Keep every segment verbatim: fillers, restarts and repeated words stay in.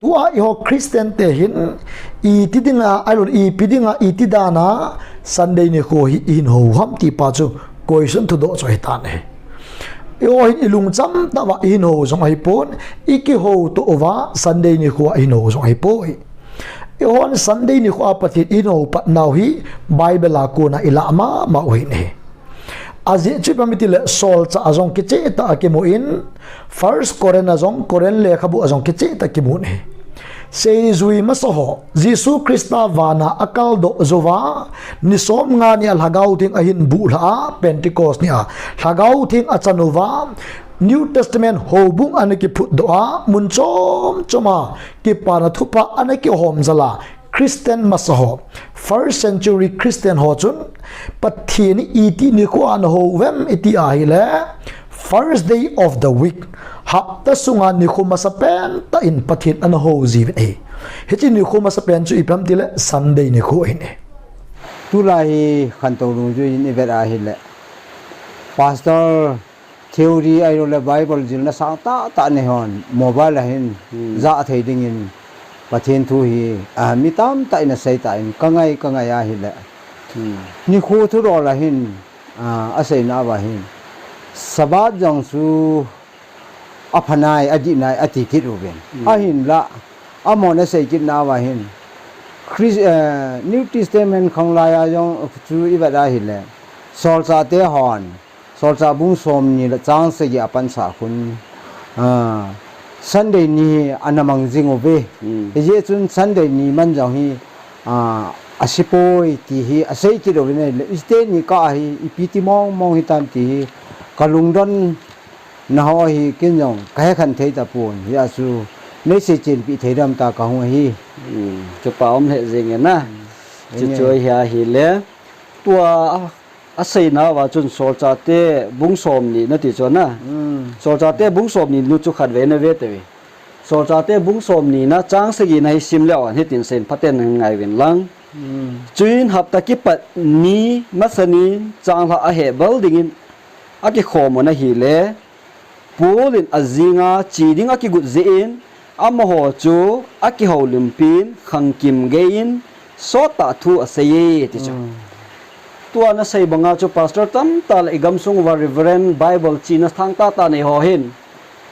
Tua eiho Christian te hin iti dinga, ailon ipi dinga, iti dana Sunday nikho hi ihin hou ham ti pa chu question thudoh chu ahitan ahi. Eiho hin ilungcham tah uva ihin hou jong ahipon, ikihoutoh uva Sunday nikho a ihin hou jong ahipoi. Eihon Sunday nikho a Pathen ihin hou patnau hi Bible a kona ilah mama u ahin ahi. Ajeh chu ipi ham itile Solchah a jong kichehtah a kimun, First Corinth a jong, Corinth lekhabu a jong kichehtah a kimun ahi. Seijui masa ho, Jesu Christa vana akaldoh jouva, ni somnga nia Lhagao Theng ahin buhlhah a, Pentecost nia Lhagao Theng achan uva, New Testament houbung ana kiphutdoh a, mun chom choma kipana thupha ana kihom jal a, Christian masa ho, first century Christian ho chun, Pathen hi iti nikho a ana hou uvem iti ahile, first day of the week, hapta sunga nikho masapen tah in Pathen ana hou jiuvin ahi. Hiche nikho masapen chu ipi ham itile Sunday nikho ahin ahi. Tulai hi khantou dungjui in ivet ahile, Pastor theory ahilouleh Bible jilna sangtah tah neihon mobile a hin, hmm, jah thei dingin Pathen thu hi, a, mi tamtah in aseitan, kangai, kangai ahile. Hmm. Nikho thudol a hin, a, aseina uva hin, Sabbath jong chu aphanai, adihnai, ati kit uvin. Hmm. Ahinla, amahon asei kitna uva hin, Chris-, eh, New Testament khanglai a jong chu ivet ahile, Solchah te hon, Solchah bung somni le chang sagi a pansa khun, ah, Sunday ni ana mang jing uve. Hmm. Hijeh chun Sunday ni man jong hi, ah, asipoi ti hi asei kit uvin ahile, Easter ni kah hi ipi ti mong mong hitam ti hi kalungdon na ho hi ken jong kahekhen thei tapon. Hijeh chun neisei chenpeh thei dem tia kahung ahi. Hmm. Chupa um lheh jenge na. Hmm. Chuchu hi ahile. Tua a, aseina uva chun Solchah te bung somni nati chu na. Hmm. Solchah te bung somni nu chu khatvei nave tauve. Solchah te bung somni na chang sagi na hi sim leu hen hitin seiyin phaten ngai uvin lang. Hmm. Chuin hapta kipat ni masa nin changlhah ahehbal dingin akikhom un ahile, Paul in ajinga che ding akigot jeh in, amaho chu akihoulimpin khangkim geiyin sottah thu aseiye ti chu. Hmm. Tua nasei banga chu pastor tamtah le igamsung uva Reverend Bible china thangtah tah nei ho hin,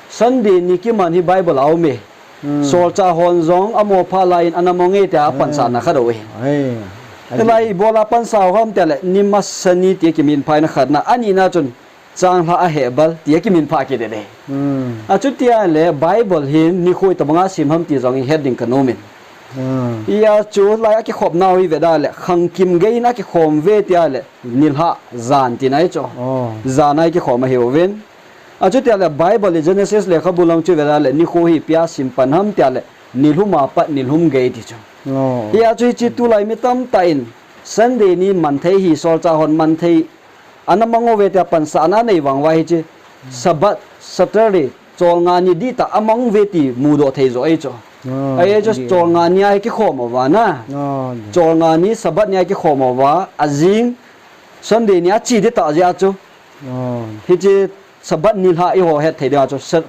Sunday ni kiman hi Bible a aume. Hmm. Solchah hon jong amaho phalai in ana mong e tia, hmm, pansatna khat aum e. Ai, tulai ibola pansa u ham tile, ni masa ni tia kiminphatna khatna, anina chun changlhah ahehbal tia kiminphat kit e. Hmm. Achuti ahile Bible hin nikho itobanga sim ham ti jong ihet ding kanom in. Hmm. Hijeh chun lai akikhopna u hi vet a le, khangkim geiyin akikhom uve tia le, nilhah jan tina ahi chu. Oh. Jan a ikikhom ahiuvin. Achuti ahile Bible i Genesis lekhabu lang chu vet a le, nikho hi ipi a simpan ham tia le, nilhum a pat nilhum gei ti chu. Oh. Hijeh chun hiche tulai mi tamtah in Sunday ni man thei hi, Solchah hon man thei ana mang uve tia pansatna anei vang uva hiche Sabbath, Saturday, cholngah ni dihtah amang uve ti mudoh thei joh ahi chu. Oh, ahi chu, cholngah ni a ikikhom uva na. Oh. Cholngah ni Sabbath ni a ikikhom uva, ajing Sunday ni a che dihtah jeh a chu. Oh. Hiche Sabbath nilhah eiho het thei dia chu Sa-,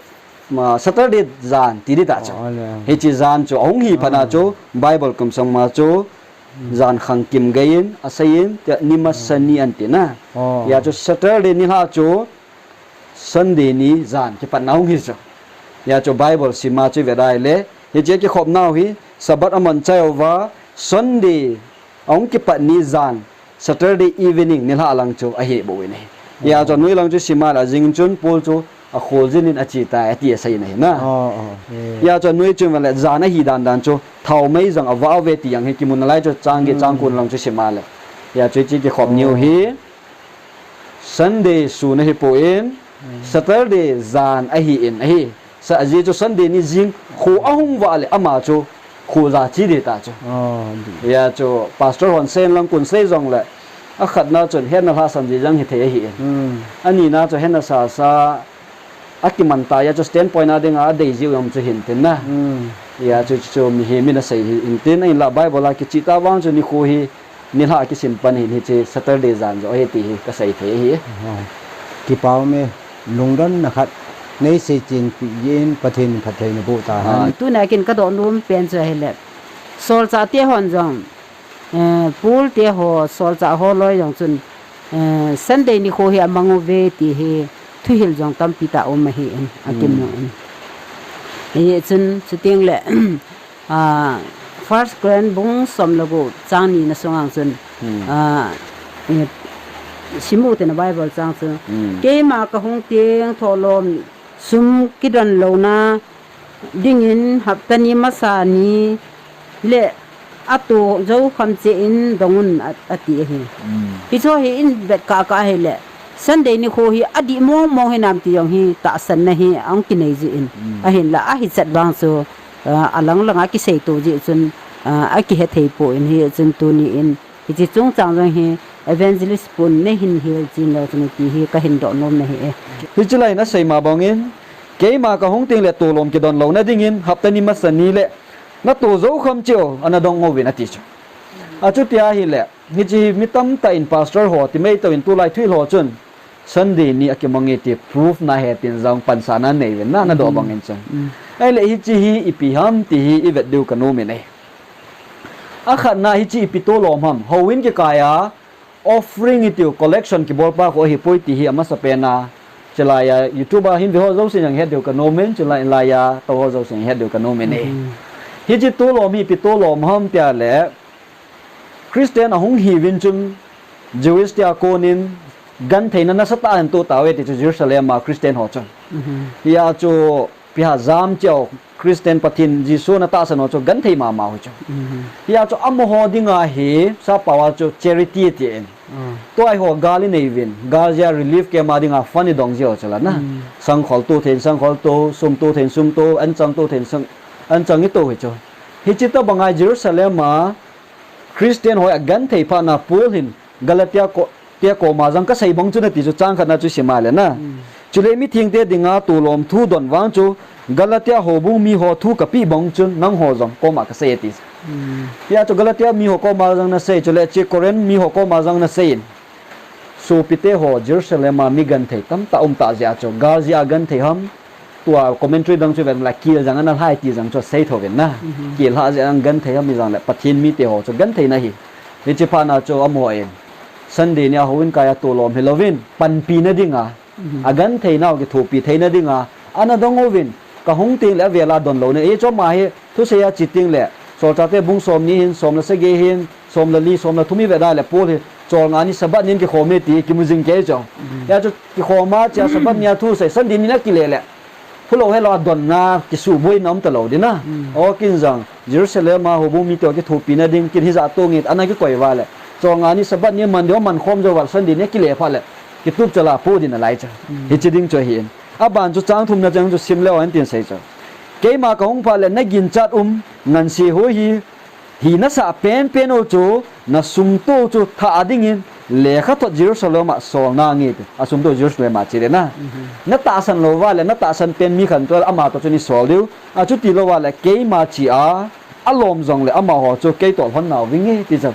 ma, Saturday jan ti dihtah chu. Oh, ale. Hiche jan chu ahung hi phat a chu, oh, Bible kum sung ma chu, hmm, jan khangkim geiyin aseiyin, tia ni masa ni antina. Oh. Hijeh chun Saturday nilhah chu Sunday ni jan kipatna hung hi chu. Hijeh chun Bible sim a chu ivet a le, hiche kikhopna u hi Sabbath aman chai uva, Sunday ahung kipat ni jan, Saturday evening nilhah lang chu ahi bou in ahi. Hijeh chun, oh, noi lang chu sim a le ajing chun Paul chu akhol jin in ache tai ati aseina ahi na. Oh, oh. Hijeh chun noi chun vale jan ahi dan dan chu thaomei jong avah uve ti jong hi kimu nalai chu chang get, hmm, chang ko lang chu sim a le. Hijeh chun hiche kikhop ni u hi, oh, Sunday sun ahipon, hmm, Saturday jan ahin ahi. Sa, ajeh chu Sunday ni jing kho ahung vah le ama chu kho ja che dihtah chu. Oh, di. Hijeh chun pastor hon seiyin lang kon sei jongle, akhatna chun hetna lhahsam ji jong hithei ahin. Hmm. Anina chu hetna sasa akiman tah a chu standpoint a dinga adei jiu jong chu hintin na. Hmm. Hijeh chun chu mihem in asei hi hintin, ahinla Bible a kicheh tah vang chu nikho hi nilhah kisim pan hin hiche Saturday jan joh ahi ti hi kasei thei ahi. Oh. Kipa ume, lungdonna khat. Nei seichenpi in Pathen phatthei naboh tahen. Tuna kin kadoh nom pen chu ahile, solchah te hon jong, eh, Paul te ho, solchah ho loi jong chun, eh, Sunday nikho hi amang uve ti hi thuhil jong tampi tah um ahin, akimu in. Hichun, chuteng le, ah, First Corinth bung som le gup chang ni na sunga chun, ah, eh, simu tena Bible chang chu, keima kahung teng thohlom sum kidon louna dingin hapta ni masa ni le ato jou kham cheh in dong un, a, ati ahi. Hichu hi in vet kah kah ahile, Sunday nikho hi adih mong mong hinam ti jong hi tahsanna hi ahung kinei jin. Ahinla ahichat vang chu, ah, alang langa kiseito jeh chun, ah, akihe thei poi, hichun tuni in hiche chungchang jong hi evangelist pun neihin hilchen leu chun ti hi kahin doh nom ahi e. Hiche lai in asei ma bangin, keima kahung teng le tolom kidon louna dingin hapta ni masa ni le nato jou kham cheh o, ana dong uvin ati chu. Achuti ahile, hiche hi mi tamtah in pastor ho, timai tou in tulai thuhil ho chun, Sunday ni akimang e ti proof nahe tin jong pansana nei uvin na, nadoh bangin chun. Ahile hiche hi ipi ham ti hi ivet diu kanom in e. Akhatna hiche ipi tolom ham, houin kikai a, offering itiu collection kibol pa kho ahipoi ti hi amasapen a, chulai a YouTube a hin ve ho jousen jong het diu kanom in, chulai lai a tou ho jousen het diu kanom in e. Hiche tolom hi ipi tolom ham tia le, Christian ahung hiuvin chun, Jewish te a konin, gentheina nasatah in toh tauve ti chu Jerusalem a Christian ho chun. Hia chu, ipi ham jam cheh o, Christian Pathen Jesu na tahsan ho chu genthei mama u chu. Hia chu amaho dinga hi, sappao a chu charity tin. Tua hi ho gal inei uvin, gal jeh a relief camp a dinga fund idong jiu chu la na. Sangkhol to thei in sangkhol to, sum to thei in sum to, anchang to thei in sang, anchang ito hi chu. Hiche tobang a Jerusalem a Christian ho agenthei phat na Paul hin Galatia ko, te koma jong kasei bang chun ati chu chang khat na chu sim a le na. Chule mitheng te dinga tolom thu don vang chu Galatia houbung mi ho thu kapeh bang chun nangho jong koma kasei ati. Hia chu Galatia mi ho koma jong nasei, chule hiche Corinth mi ho koma jong nasei in. Sopite ho, Jerusalem a mi genthei tamtah um tah jeh a chu, gal jeh a genthei ham, tua commentary dang chu ven la kil jang ana lhai ti jang chu sei tho ven na. Kil lhah jeh a genthei ham ijongle Pathen mite ho chu genthei na hi. Hiche phat na chu amaho in Sunday ni a houin kai a tolom hilouvin, panpina dinga, agenthei nau kithopi theina dinga, ana dong uvin, kahung teng le avel a don lou ne. Hichu ama hi, thusei a che teng le, Solchahte bung somni hin, som le sagi hin, som le li, som le thum ivet a le Paul hi, cholngah ni Sabbath nin kikhom e ti kimu jing kei chu. Hia chu kikhom a chia Sabbath ni a thusei, Sunday ni na kile le. Phulou helou a donna kisuboina um talou ding na. O kin jong, Jerusalem a houbung mite ho kithopina ding, kin hijat tong in ana kikoi uva le. Cholngah ni Sabbath ni man ding, man khom jou uva le Sunday ni kile phat le. Kitup chala pu ding nalai chu. Hiche ding chu ahi in. Aban chu chang thumna chang chu sim leu hen tin sei chu. Keima kahung phat le naginchat um ngansi ho hi, hi nasah penpen u chu, nasum to chu thah dingin, lekhathot Jerusalem a sol nange ti. Asum to Jerusalem a che ding na. Natahsan lou uva le, natahsan pen mi khat toh ama toh chun isol diu. Achuti lou uva le, keima che a, alom jongle amaho chu kei toh lhon nau vinge ti chu.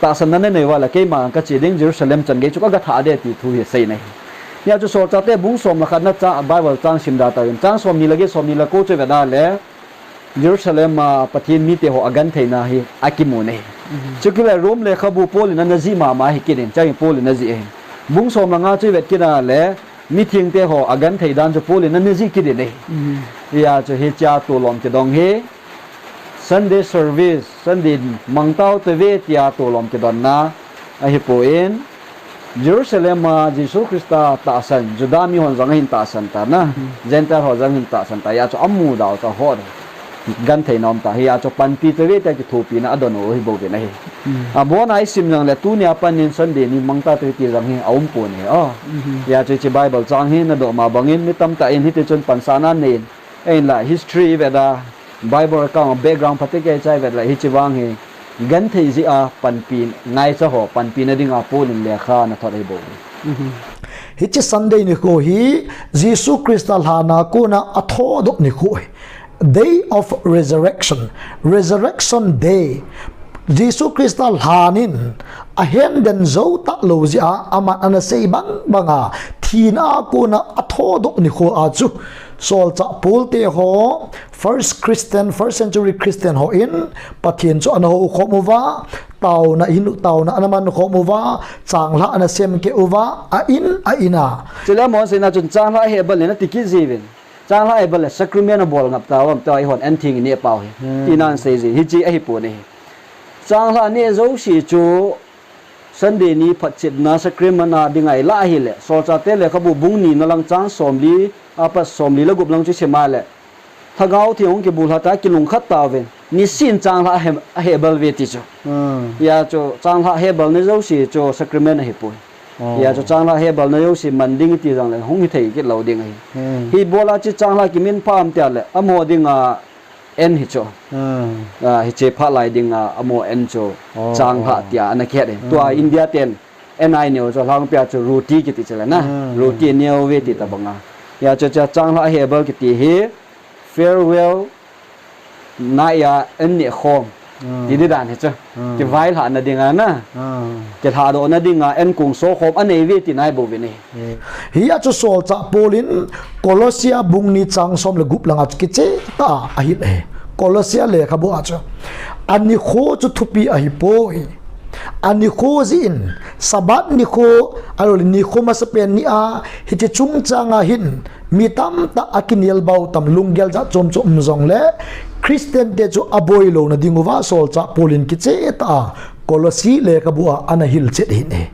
Tahsanna nanei uva le, keima kache ding Jerusalem chan gei chu kaga thah ding ti thu hi sei nahi. Hia chu Solchahte bung som le khat na chang, Bible chang sim da tauvin. Chang somni le get, somni le ko chu ivet a le, Jerusalem a Pathen mite ho agentheina hi akimu nahi. Chukit le Rome lekhabu Paul in ana jih mama hi kit in, chang Paul in ana jih ahi. Bung som le nga chu ivet kit a le, mithengte ho agenthei dan chu Paul in ana jih kit in ahi. Hia chu hichea tolom kidong hi, Sunday service, Sunday mangtau tave tia tolom kidonna ahipoi. Jerusalem a Jesu Christa tahsan, Juda mihon jong ahin tahsan ta na, Gentile ho jong ahin tahsan ta, hia chu amu dau ta ho. Gentheina um ta, hia chu panpi tave tia kithopina adon u ahi bou vin ahi. Abona isim jongle tunia panin Sunday ni mangtau tave ti jong hi aum pon ahi. Hia chu hiche Bible chang hi nadoh ma bangin mi tamtah in hiti chun pansana nei in, ahinla history ivet a, Bible account background phatecha ivet le hiche vang hi, genthei jeh a panpi ngaicha ho, panpina dinga Paul in lekha ana thot ahi bou. Hiche Sunday nikho hi Jesu Christa lhana kona athodoh nikho hi. Day of Resurrection, Resurrection Day. Jesu Christa lhan in ahen den jou talou jeh a, aman ana sei bang banga, thina a kona athodoh nikho a chu, solchah Paul te ho, first Christian, first century Christian hon Pathen chu ana houkhom uva, taona hin, taona ana man khom uva, changlhah ana semkeh uva, a in, a in a. Chule amahon seina chun changlhah hebal in ati kit jiuvin. Changlhah hebal le sacrament abol ngap tauvam tia eihon an theng ineh pau hi. Hmm. Tina asei ji, hiche ahipoi. Changlhah neh jouse chu Sunday ni phatchetna sacrament a dinga ilah ahile, Solchahte lekhabu bung ni na lang chang somli, apat somli le gup lang chu sima le, Lhagao Theng hung kibulhat a kilungkhat tauvin, nisin changlhah ahe, ahebal uve ti chu. Hmm. Hia chu changlhah hebal na jouse chu sacrament ahipoi. Oh. Hia chu changlhah hebal na jouse man ding iti jongle hung hithei kit lou ding ahi. Hmm. Hibol a chu changlhah kiminphah am tia le, amaho dinga an hi chu. Hmm. Ah, hiche phat lai dinga amaho an chu. Oh, changlhah, oh, tia ana kihet e. Hmm. Tua India ten an a ineo chu alhangpia chu roti kiti chu le na. Hmm. Roti ineo uve ti tobanga. Hia chu cha changlhah hebal kiti hi farewell night a an neh khom. Hmm. Ti di dan hi chu. Hmm. Kivailhah na dinga na. Hmm. Kilhadoh na dinga an kong so khom anei uve tina ahi bou ve ne. Hia chu solchah Paul in Colossia bung ni chang som le gup langa chu kicheh tah a ahil e. Colossia lekhabu a chu, anikho chu thupi ahipoi. Anikho jeh in, Sabbath nikho, alole nikho masapen ni a, hiche chungchang a hin, mi tamtah akinel bau tam lunggel jat chom chom um jongle, Christian te chu aboi louna ding uva solchah Paul in kicheh tah a, Colossi lekhabu a ana hilchet ahin e.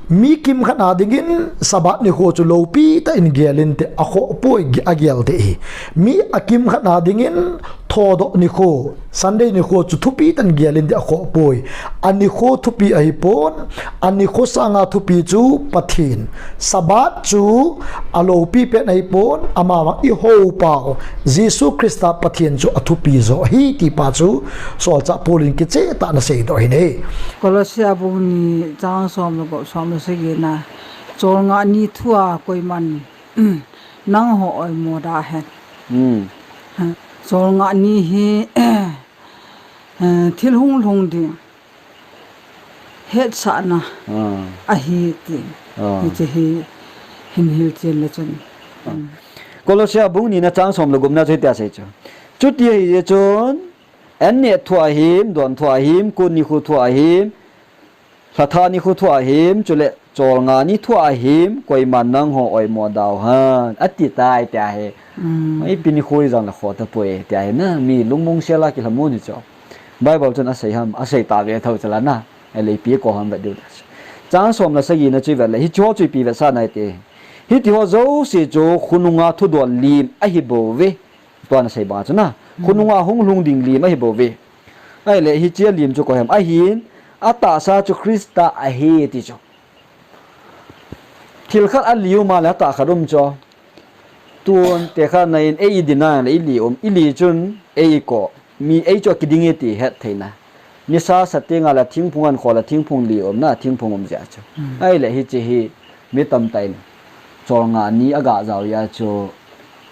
Mi kimkhat na dingin Sabbath nikho chu loupi tah in gel inte akhoh poi, agel te ahi. Mi akimkhat na dingin thodoh nikho, Sunday nikho chu thupi tah in gel inte akhoh poi. Anikho thupi ahipon, anikho sanga thupi chu Pathen. Sabbath chu aloupi pen ahipon, amavang ihoupau Jesu Christa Pathen chu athupi jo ahi ti pa chu solchah Paul in kicheh tah a ana seidoh ahin e. Colossia bung ni chang som le gup, som le sagi na, cholngah ni thua koiman nangho oimo da hen. Hmm. Cholngah ni hi, eh, thil hunglhung ding hetsahna, ah, ahi ti. Ah. Hiche hi hin hilchen le chun. Ah. Hmm. Colossia bung ni na chang som le gup na chu hitia asei chu. Chuti ahijeh chun, an neh thua him, don thua him, kut nikho thua him, lhathah nikho thua him, chule cholngah ni thua him, koiman nangho oimo dau hen, ati tai tia hi. Hmm. Ipi nikho ijong le khoh tapoi tia hi na, mi lungmong sel a kilhamon hi chu. Bible chun asei ham, asei tave thou chu la na. Ahile ipi kou ham vet diu. Chang som le sagi na chu ivet le, hiche ho chu ipi vetsahna iti. Hiti ho jouse chu khonunga thudol lim ahi bou ve. Tua ana sei banga chu na. Hmm. Khonunga hunglhung ding lim ahi bou ve. Ahile hiche a lim chu koi ham. Ahin, atahsa chu Christa ahi ti chu. Thil khat ali um a le atah khat um chu. Tun tekahna in ei i dinga le i li um, i li chun ei i kou, mi ei chu akiding e ti het theina. Nisa sa tenga le thingphung an kho le thingphung li um na, thingphung um jeh chu. Hmm. Ahile hiche hi mi tamtah in cholngah ni aga jao a chu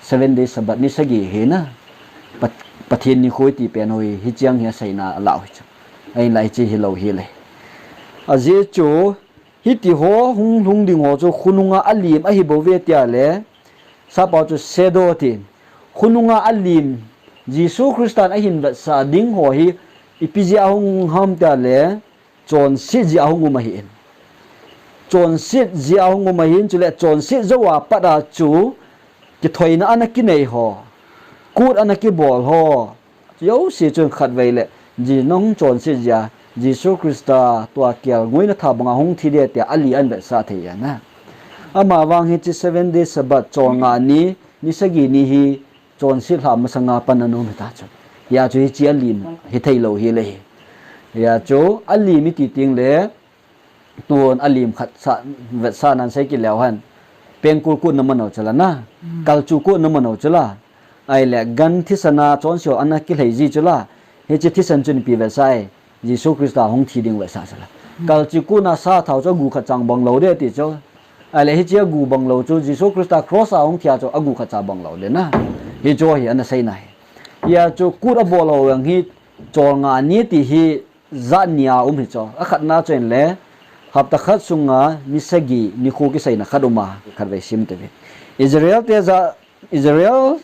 Seven Day Sabbath ni sagi hi na. Pat-, Pathen nikho iti pen ho hi, hiche a hi aseina alah u hi chu. Ahinla hiche hilou hile. Ajeh chu Hiti ho hunglhung ding ho chu khonunga alim ahi bou ve tia le, sappao chu shadow ati. Khonunga alim, Jesu Christan ahin vetsah ding ho hi, ipi jeh a hung um ham tia le, chonset jeh a hung um ahin. Chonset jeh a hung um ahin, chule chonset jou a pat a chu, kithoina ana kinei ho, kut ana kibol ho, jouse chun khatvei le, ji nahung chonset jeh a, Jesu Christa tua kelngoina tha banga hung thi ding tia ali ahin vetsah thei ahi na. Amavang hiche Seven Day Sabbath cholngah ni, ni sagi ni hi chonset lhah masanga pan ana um hita chu. Hia chu hiche alim hithei lou hile hi. Hia chu alim iti teng le, Tun alim khat sa, vetsahnan sei kit leu hen. Pengkul kut na man u chu la na. Mm. Kalchuh kut na man u chu la. Ahile gan thisan a chonse ho ana kilhei ji chu la. Hiche thisan chun ipi vetsah e. Jesu Christa hung thi ding vetsah chu la. Mm. Kalchuh kut na sa thao chu agu khat cha bang lou ding ati chu. Ahile hiche agu bang lou chu Jesu Christa cross a hung thi a chu agu khat cha bang lou ding na. Hiche hi ana seina ahi. Hia chu kut abol ho jong hi cholngah ni ti hi jat ni a um hi chu. Akhatna chu in le, hapta khat sunga ni sagi nikho kiseina khat um a, khatvei sim te ve. Israel te ja, Israel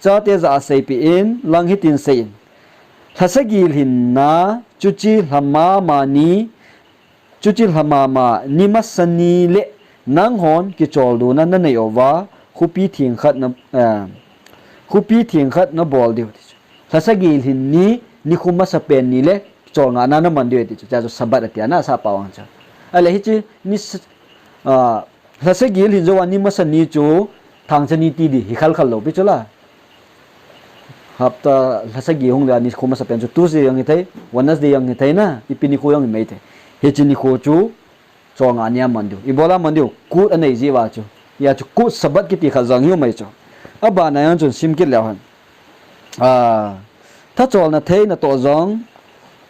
chate ja a seipeh in lang hitin sei in. Lha sagi lhinna, chuche lha mama ni, chuche lha mama ni masa ni le nanghon kicholdo na nanei uva, khopi theng khat na, eh, khopi theng khat nabol diu ti chu. Lha sagi lhin ni, nikho masa pen ni le cholngahna naman diu ti chu. Cha chu Sabbath ati a na sa pao ang chu. Ale hiche ni s-, ah, Lha sagi lhin jou a ni masa ni chu thangcha ni ti di hi khalkhal lou pi chu la. Hapta lha sagi hung le a nikho masa pen chu Tuesday jong hi thei, Wednesday jong hi thei na, ipi nikho jong hi mai thei. Hiche nikho chu cholngah ni a man diu. Ibola man diu, kut anei ji uva chu. Hia chu kut Sabbath kiti khat jong hi um mai chu. Abana jong chun sim kit leu hen. Ah, thacholna thei natoh jong,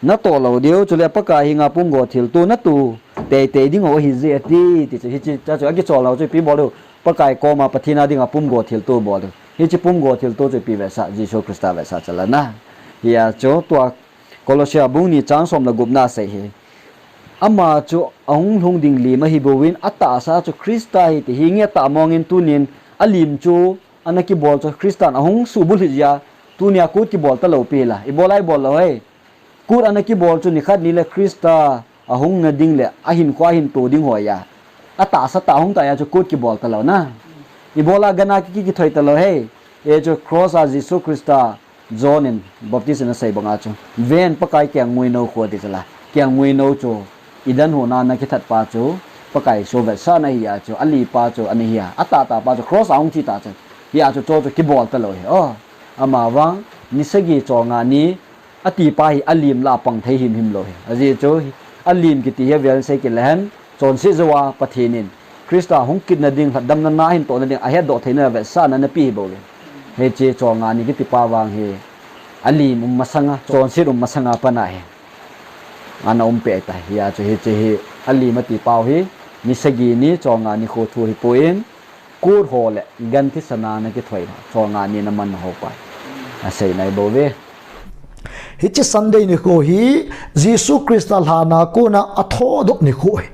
natoh lou diu, chule Pakai henga pumgo thilto natoh teitei ding u ahi je ati, ti chu, hiche, cha chu, akicholna u chu ipi bol diu, Pakai koma Pathen a dinga pumgo thilto bol diu. Hiche pumgo thilto chu ipi vetsah, Jesu Christa vetsah chalna. Hia chu tua Colossia bung ni chang som le gupna asei hi. Ama chu ahung lhung ding lim ahi bouvin, atahsa chu Christa ahi ti hi nge tah mongin tunin alim chu ana kibol chu Christan ahung subulhit jia, tunia kut kibol talou pi la. Ibola ibol lou hei. Kut ana kibol chu nikhat ni le Christa ahung na ding le ahinkho ahin to ding hoiya. Atahsa tah ahung tah a chu kut kibol talou na. Ibola gana ki, ki, kithoi talou hei. E chu cross a Jesu Christa John in Baptist in asei banga chu. Ven Pakai kengngui nou khu ati chu la. Kengngui nou chu. Eden hon a ana kithat pa chu, Pakai Jesu vetsahna ahi a chu, alipa chu, ana hi a, atahta pa chu, cross a hung thi ta chu, hia chu, chu, chu kibol talou hi, o, ama vang, ni sagi cholngah ni, ati pa hi alim la pang thei himhim lou hi, ajeh chu, alim kiti hi avel sei kit le hen, chonset jou a Pathen in, Christa hung kitna ding, lhatdamna na hin tohna ding, ahetdoh theina vetsahna ana pe hi bou le. Hiche cholngah ni kiti pa vang hi, alim um masanga, chonset um masanga pat a hi. Ana um peh tai, hia chu hiche hi, alim ati pau hi, ni sagi ni cholngah nikho thu hi poi, kut ho le gan thisan a ana kithoi, cholngah ni ana man ho pa. Asei nai bou ve. Hiche Sunday nikho hi, Jesu Christa lhan a kona athodoh nikho hi.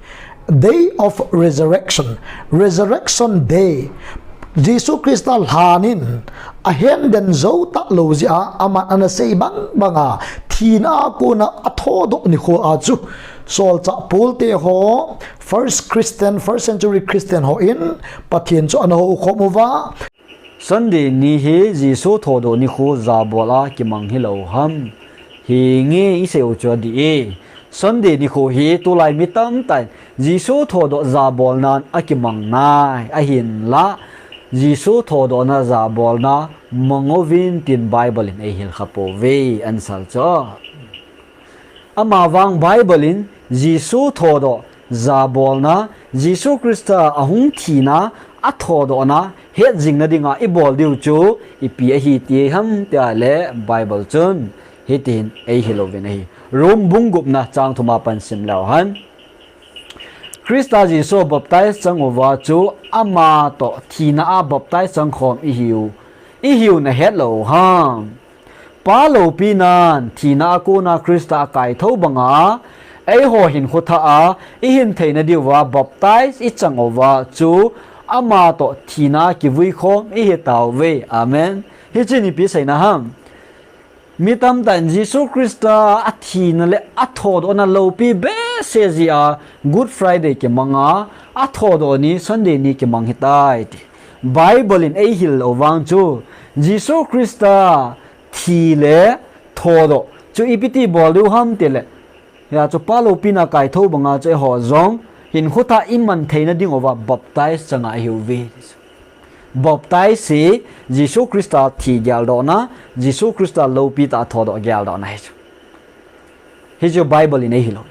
Day of Resurrection, Resurrection Day. Jesu Christa lhan in ahen den jou talou jeh a, aman ana sei bang banga, thina a kona athodoh nikho a chu. Solchah Paul te ho, first Christian, first century Christian hon, Pathen chu ana houkhom uva. Sunday ni hi Jesu thodoh nikho jabol a kimang hilou ham. Hi nge isei u chu adih e. Sunday nikho hi tulai mi tamtah in Jesu thodoh jabolnan akimang nai, ahinlah Jesu thodohna jabolna mang uvin tin Bible in eihil kha pouve, answer chu. Ama vang Bible in Jesu thodoh jabolna, Jesu Christa ahung thina, athodohna, hetjingna dinga ibol diu chu ipi ahi ti ham tia le Bible chun hitin eihil uvin ahi. Rome bung gupna chang thum a pan sim leu hen. Christa Jesu baptize chang uva chu ama toh thina a baptize chang khom ihiu, ihiu nahet lou ham. Pa loupinan thina a kona Christa akaithou banga, eiho hinkho thah a ihin theina diuva baptize ichang uva chu ama toh thina kivui khom ihi tauve. Amen. Hiche hi ipi seina ham. Mi tamtah in Jesu Christa athina le athodohna loupi behseh jeh a Good Friday kimanga, athodoh ni Sunday ni kimang hitai ti. Bible in eihil u vang chu, Jesu Christa thi le thodoh chu ipi ti bol diu ham ti le, hia chu Pa loupina kaithou banga chu eiho jong hinkho thah iman theina dinguva baptize changa ihiuve. Baptize hi Jesu Christa thi geldohna, Jesu Christa loupi tah a thodoh geldohna ahi chu. Hichu Bible in eihil u.